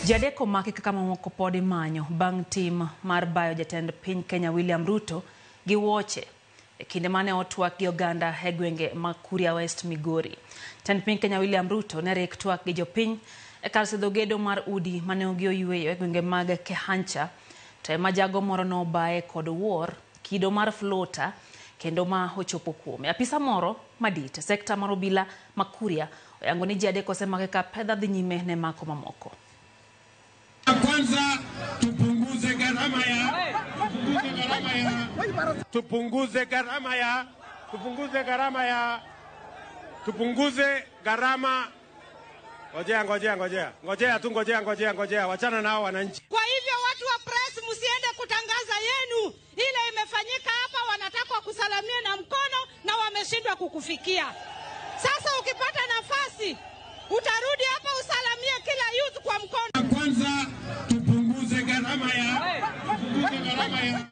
Ji adek omaki kaka mamoko pod imanyo bang' tim mar bayo jatend piny Kenya William Ruto gi wuoche e kinde mane otwak gi oganda e gwenge mag Kuria West Migori. Jatend piny Kenya William Ruto ne rik twak gi jopiny e kar sidho gedo mar udi mane ogi oyweyo e gwenge mag Kehancha to ema jago moro nobaye kod wuor kido mar flota kendo ma ochopo kuome. Apisa moro madit e sekta mar obila ma Kuria oyango ni ji adek osemaki ka pedha dhi nyime ne mako mamoko. Kwanza tupunguze gharama ya tupunguze gharama ya tupunguze gharama ya tupunguze gharama ya tupunguze gharama. Ngojea, ngojea, ngojea, ngojea tu, ngojea, ngojea, ngojea, wachana nao wananchi. Kwa hivyo watu wa press, msiende kutangaza yenu ile imefanyika hapa. Wanataka kusalamia na mkono na wameshindwa kukufikia. Sasa ukipata nafasi utarudi hapa usalamie kila youth kwa mkono. Kwanza tupunguze gharama ya tupunguze gharama ya